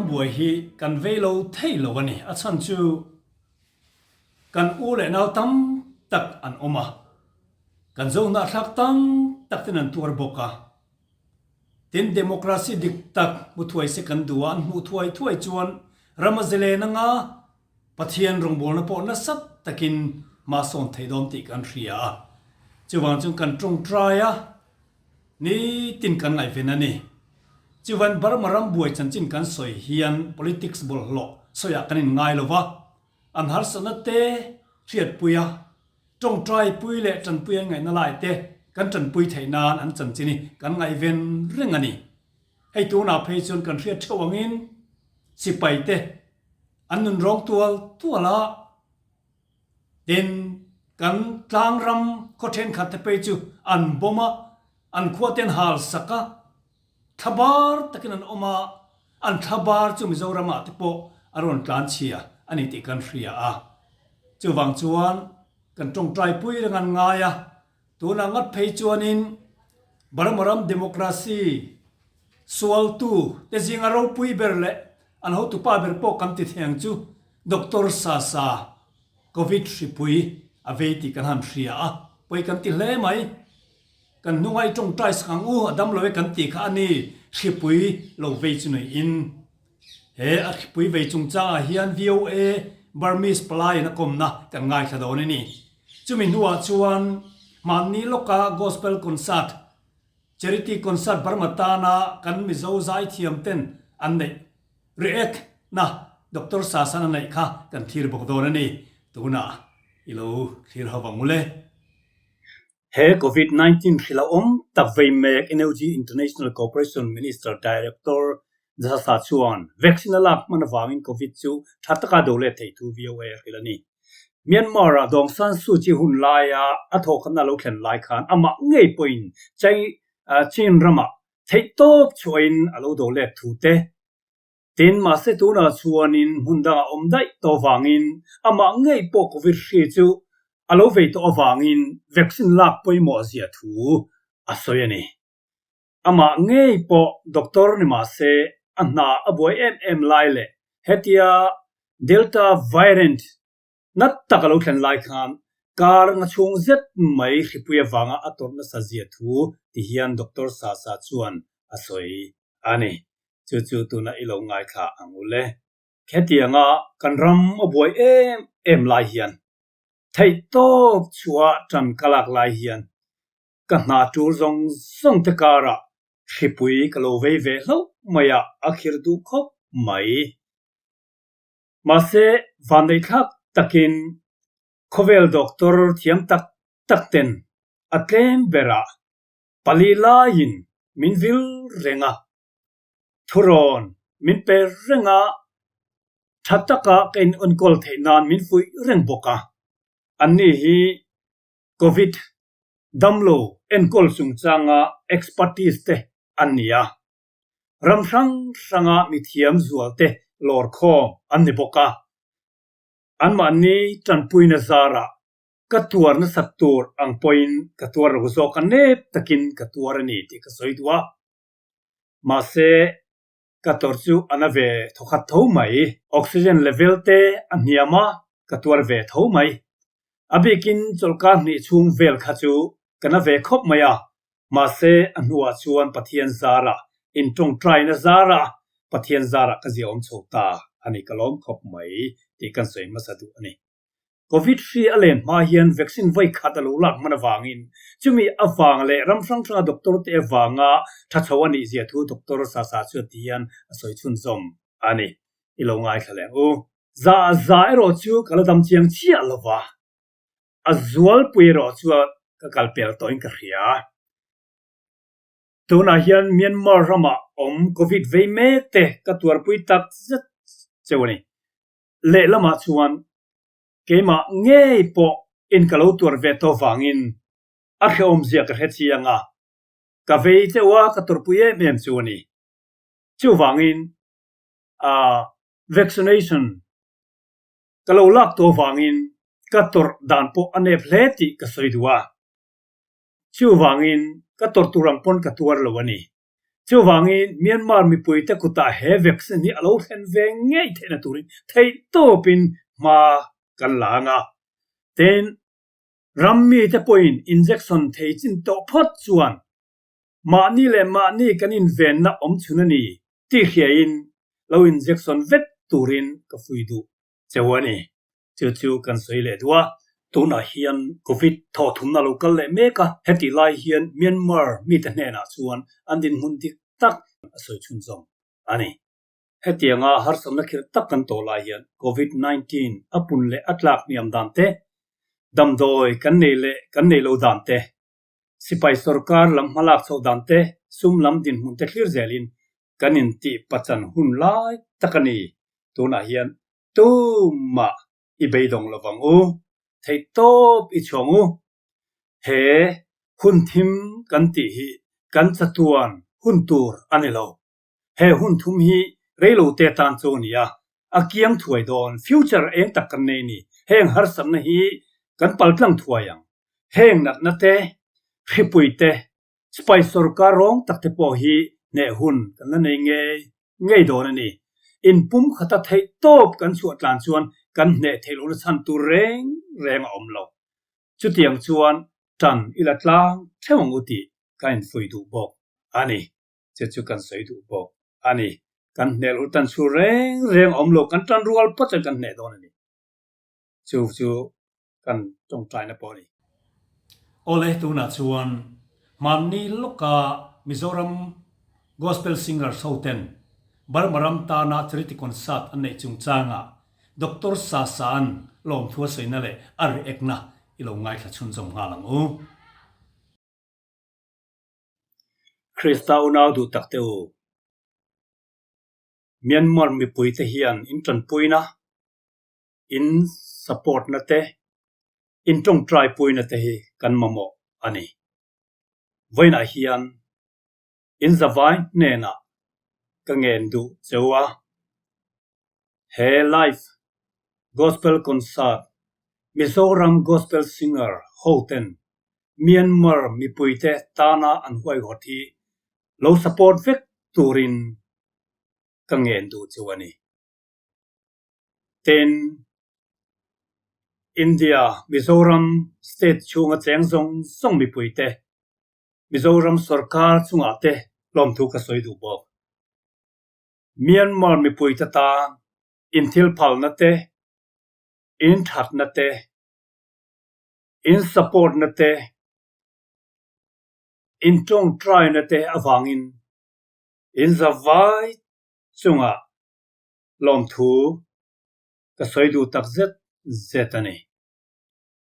buai hi kan vei lo thei lo a ni. A chhan chu kan u leh nau tam tak an awm a, kan zo hnahthlak tam tak ten an tuar bawk a. Tin, democracy dik tak hmu thuai se kan duh a, an hmuh thuai thuai chuan ram a zelen anga Pathian rawngbawlna pawh nasa takin hma sawn thei dawn tih kan hria a. Chuvang chuan kan tawngtai a, nitin kan ngaihven a ni. Chuvan Burma ram buai chanchin kan sawi hian politics bawlhhlawh sawiah kan inngai lo va, an harsatna te hriatpui a, tawngtaipui leh tanpui an ngaihna lai te kan tanpui theih nan an chanchin hi kan ngaihven reng a ni. Hei tunah phei chuan kan hriat theuh angin sipai te an nun rawng tual tual a, tin kan tlang ram khaw thenkhat te phei chu an bawm a, an khua te an hal sak a, thla bar takin an awm a, an thla bar chu Mizoram ah te pawh a rawn tlan chhia a ni tih kan hria a. Chuvang chuan kan tawngtai pui reng an ngai a, Tunah ngat phei chuanin Burma ram democracy sualtu te zinga ropui ber leh an hotupa ber pawh kan ti thei ang chu Doctor Sasa Covid hripui a vei tih kan han hria a, pawi kan ti hle mai. Kan hnunga i tawngtai sak ang u, a dam lo e kan tih kha a ni, hripui lo vei chu nuihin. He a hripui vei chungchangah hian VOA Burmese palaiin a kawmna kan ngaithla dawn a ni. Chumi hnuah chuan hmanni lawka Gospel Concert, Charity Concert Burma tana kan Mizo zaithiam ten an neih react na Doctor Sasan a neih kha kan thlir bawk dawn a ni. Tunah i lo thlir ho vang ule. He Covid 19 hrilh a awm tak vei mek NUG International Cooperation Minister Director Jasasa chuan vaccine a lak hman avangin Covid chu tha taka do let theih thu VOA a hrilh a ni. Myanmar-ah Daw Aung San Suu Kyi hun laia a thawhkhatna lo thlen lai khan amah ngei pawhin Chin ramah theihtawp chhuahin a lo do let thu te, tin mahse tunah chuanin hmun dangah awm daih tawh vangin amah ngei pawh Covid hri chu a lo vei tawh avangin vaccine lak pawimawh zia thu a sawi a ni. Amah ngei pawh doctor ni mah se a hna a buai em em lai leh hetia Delta variant nat tak a lo thlen lai khan kar nga chhung zet mai hripui avanga a tawrh nasa zia thu ti hian Doctor Sasa chuan a sawi a ni. Chu chu tuna i lo ngaithla ang u le. Hetianga kan ram a buai em em lai hian theihtawp chhuah tan ka lak lai hian Ka hna tul zawng zawng te karah hripui ka lo vei ve hlauh mai a, a khir duh khawp mai. Mahse, vanneihthlak takin khawvel doctor thiam tak tak ten a tlem berah pali laiin min vil reng a, thurawn min pe reng a, tha taka ka inenkawl theih nan min fuih reng bawk a. Anni hi Covid damlo enkawl chungchanga expertise te an ni a, ram hrang hranga mithiam zual te lawr khawm an ni bawk a. Anmahni tanpuina zarah ka tuar nasat tur ang pawhin ka tuar lo zawk a, nep takin ka tuar a ni tih ka sawi duh a. Mahse, Ka tawrh chu a na ve thawkhat tho mai. Oxygen level te a hniam a, ka tuar ve tho mai. A bikin chawlhkar hnih chhung vel kha chu ka na ve khawp mai a, mahse a hnuah chuan Pathian zarah, intawngtaina zarah Pathian zarah ka ziaawm chho ta a ni ka lawm khawp mai tih kan sawi hmasa duh a ni. Covid hri a len hma hian vaccine vawi khat a lo lak hman avangin chumi avang leh ram hrang hranga doctor te avanga tha chho a nih zia thu Doctor Sasa chuan ti hian a sawi chhunzawm a ni. I lo ngaithla leh ang u. Za za erawh chu ka la dam chiang chiah lo va, a zualpui erawh chuan ka kal pel tawhin ka hria. Tunah hian Myanmar ramah awm Covid vei mek te ka tuarpui tak zet cheu a ni. Lehlamah chuan keimah ngei pawh in ka lo tuar ve tawh vangin a hrehawmzia ka hre chiang a, ka vei cheuh a, ka tawrhpui em em chu a ni. Chuvangin ah vaccination ka lo lak tawh vangin ka tawrh dan pawh a nep hle tih ka sawi duh a, chuvangin ka tawrh tur ang pawn ka tuar lo a ni. Chuvangin Myanmar mipuite kutah he vaccine hi a lo thlen ve ngei theihna turin theihtawpin hma kan la ang a. Tin, ram mite pawhin injection thei chin tawh phawt chuan mahni leh mahni kan invenna awm chhun a ni tih hriain lo injection vek turin ka fui duh cheu a ni. Chu chu kan sawi leh duh a. Tunah hian Covid thawhthumna lo kal leh mek a, hetih lai hian Myanmar mite hnenah chuan an dinhmun dik tak a sawi chhunzawm a ni. Hetianga harsatna khirh tak kan tawh lai hian Covid 19 a pun leh a tlak hniam dan te, damdawi kan nei leh kan nei lo dan te, sipai sorkar lam hmalak chhoh dan te, sum lam dinhmun te thlir zelin kan intih pachan hun lai tak a ni. Tunah hian Tumah i beidawng lo vang u, theihtawp i chhuang u. He hun thim kan tih hi kan chatuan hun tur a ni lo. He hun thum hi reilote tan chu a ni a, a kiang thuai dawn, future eng tak kan nei ni. Heng harsatna hi kan paltlang thuai ang. Heng natna te, hripui te, Sipai sorkar rawng tak te pawh hi hneh hun kan la nei ngei ngei dawn a ni. In pum khata theih tawp kan chhuah tlan chuan kan hneh theih lohna chhan tur reng reng a awm lo. Chutiang chuan tan i la tlang theuh ang u tih ka infuih duh bawk a ni. Che chu kan sawi duh bawk a ni. Kan hneh loh tan chhur reng reng a awm lo, kan tan rual phawt chuan kan hneh dawn a ni. Chu chu kan tawngtaina pawh a ni. Awle tunah chuan hmanni lawka Mizoram Gospel Singers ho ten Burma ram tana charity concert an neih chungchangah Doctor Sasa-a'n lawmthu a sawina leh a react-na i lo ngaithla chhunzawm nghal ang u. Krista unau duh tak te u, Myanmar mipuite hian in tanpuina in support na te, in tawngtai puina te hi kan mamawh a ni. Vawiinah hian in zavai hnenah ka ngen duh cheu a, he live gospel concert Mizoram gospel singer ho ten Myanmar mipuite tana an huaihawt hi lo support vek turin ka ngen duh cheu a ni. Tin, India, Mizoram state chhunga cheng zawng zawng mipuite, Mizoram sorkar chungah te hlawmthu ka sawi duh bawk. Myanmar mipuite tan inthilphalna te, inthatna te, in support-na te, in tawngtaina te avangin in zavai chungah Lawmthu ka sawi duh tak zet zet a ni.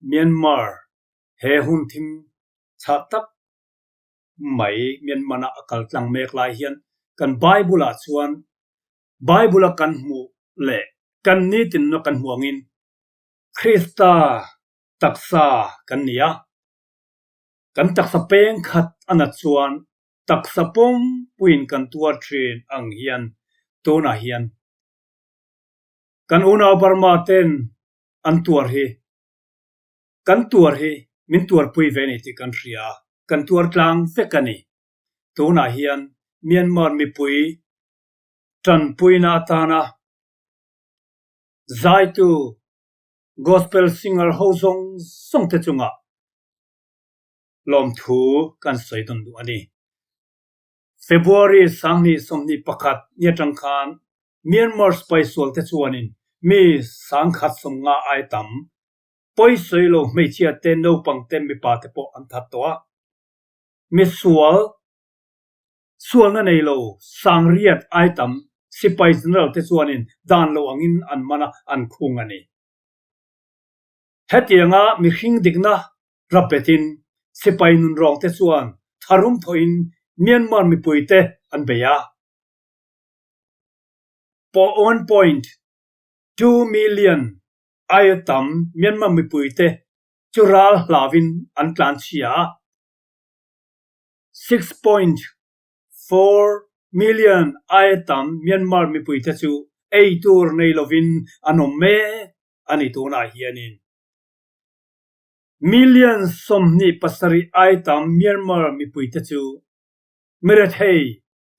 Myanmar he hun thim chhah tak mai Myanmar-a a kal tlang mek lai hian kan Bible-ah chuan Bible-a kan hmuh leh kan nitinna kan hmuh angin Krista taksa kan ni a, kan taksa peng khat a nat chuan Taksa pawmpuiin kan tuar thin ang hian tunah hian kan unau Burma ten an tuar hi kan tuar hi min tuarpui ve a ni tih kan hria a, kan tuar tlang vek a ni. Tunah hian Myanmar mipui tanpuina atana zaitu gospel singer ho zawng zawng te chungah lawmthu kan sawi dawn duh a ni. February 2021 ni atang khan Myanmar sipai sualte chuanin mi 150 ai tam pawisawi lo hmeichhia te, naupang te, mipa te pawh an that tawh a. Mi sual, sualna nei lo 800 ai tam sipai general te chuanin dan lo angin an man a, an khung a ni. Hetianga mihring dikna Rapbetin sipai nunrawngte chuan tharum thawhin Myanmar mipuite an bei a. 1.2 million aia tam Myanmar mipuite chu ral hlauin an tlanchhia a, 6.4 million aia tam Myanmar mipuite chu ei tur nei lovin an awm mek a ni tunah hianin. Million 27 ai tam Myanmar mipuite chu mirethei.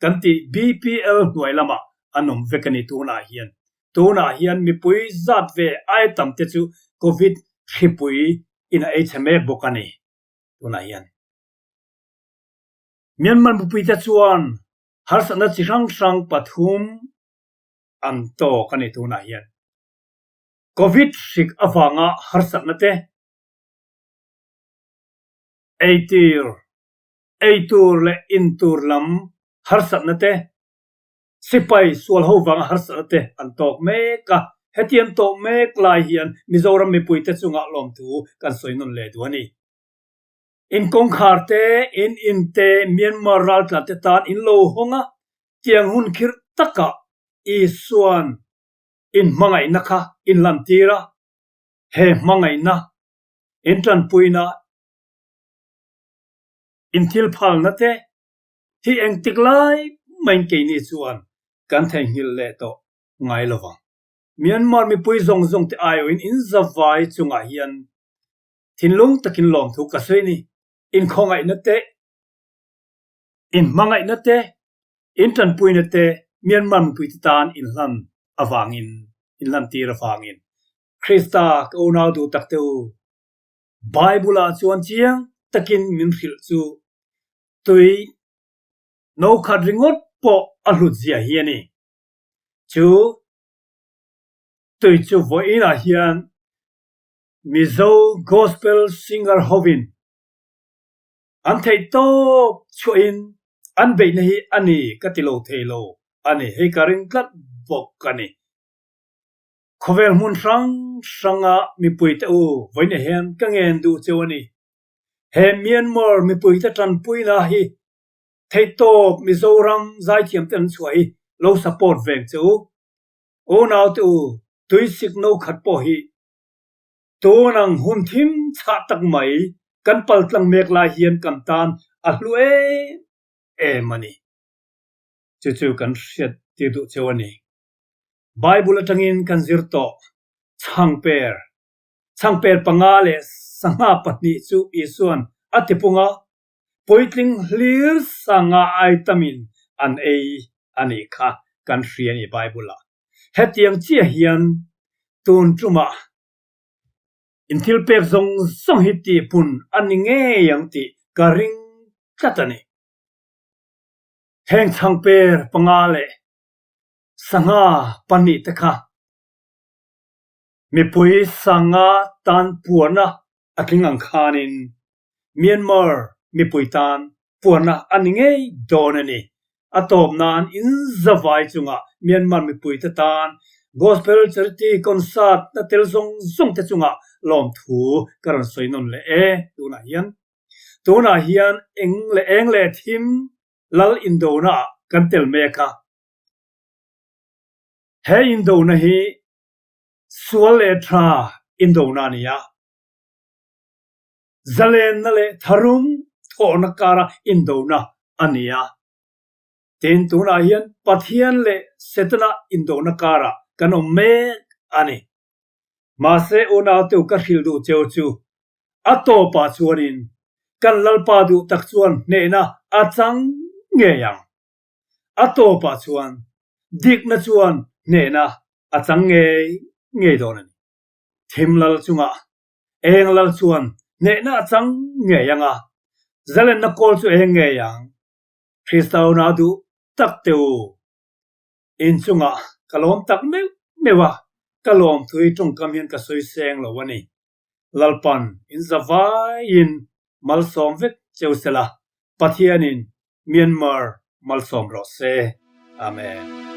kan tih BPL hnuai lamah an awm vek a ni tunah hian. Tunah hian mipui zat ve ai tam te chu Covid hripui in a ei chhe mek bawk a ni tunah hian. Myanmar mipuite chuan harsatna chi hrang hrang pathum an tawk a ni tunah hian. Covid hrik avanga harsatna te, eitir, eitur leh intur lam harsatna te, sipai sual ho vanga harsatna te an tawk mek a. Heti an tawh mek lai hian Mizoram mipuite chungah lawmthu kan sawi nawn leh duh a ni. In kawngkhar te, in in te, Myanmar raltlan te tan in lo hawng a, tiang hun khirh takah Isua'n in hmangaihna kha in lantir a, he hmangaihna, in tanpuina, in thil phalna te hi engtik lai maiin keini chuan kan theihnghilh leh tawh ngai lo vang. Myanmar mipui zawng zawng te aiawhin in zavai chungah hian thinlung takin lawmthu ka sawi a ni. In khawngaihna te, in hmangaihna te, in tanpuina te Myanmar mipui te tan in hlan avangin, in hlantir avangin Krista ka unau duh tak te u. Bible-ah chuan chiang takin min hrilh chu tui no khat ringawt pawh a hlut zia hi a ni. Chu tui chu vawiinah hian Mizo Gospel Singer hovin an theih tawp chhuahin an beihna hi a ni ka ti lo thei lo a ni. Hei ka ring tlat bawk a ni. Khawvel hmun hrang hranga mipuite u vawiin hian ka ngen duh cheu a ni. He Myanmar mipuite tanpuina hi theihtawp Mizoram zaithiamte an chhuah hi lo support veng che u. Unaute u tuisik no khat pawh hi tun ang hun thim chhah tak mai kan paltlang mek lai hian kan tan a hlu em em a ni. Chu chu kan hriat tir duh cheu a ni. Bible atangin kan zir tawh chhangper, chhangper panga leh sangha pahnih chu Isua'n a tipung a, puitling hlir sangha ai tamin an ei a nih kha kan hria a ni Bible-ah. Hetiang chiah hian tun tumah in thil pek zawng zawng hi tihpun a ni ngei ang tih ka ring tlat a ni. Heng chhangper panga leh Sangha pahnih te kha mipui sangha tan puarna a tling ang khanin Myanmar mipui tan puarna a ni ngei dawn a ni. A tawp nan in zavai chungah Myanmar mipui te tan Gospel Charity Concert na tel zawng zawng te chungah lawmthu ka rawn sawi nawn leh e tunah hian. Tunah hian eng leh eng leh thim lal indona ah kan tel mek a. He indona hi sual leh tha indona a ni a, zalenna leh tharum thawhna kara indona a ni a. Tin, tunah hian Pathian leh Setana indona karah kan awm mek a ni. Mahse, unaute ka hrilh duh cheu chu a tawpah chuanin kan Lalpa duh tak chuan hnehna a chang ngei ang. A tawpah chuan dikna chuan hnehna a chang ngei ngei dawn a ni. Thim lal chungah eng lal chuan hnehna a chang ngei ang a, zalenna kawl chu eng ngei ang. Krista una duh tak te u, inchungah ka lawm tak meuh meuh a, ka lawm thu hi tawngkam hian ka sawi seng lo a ni. Lalpan in zavaiin malsawm vek cheu sela, Pathianin Myanmar malsawm rawh se. Amen.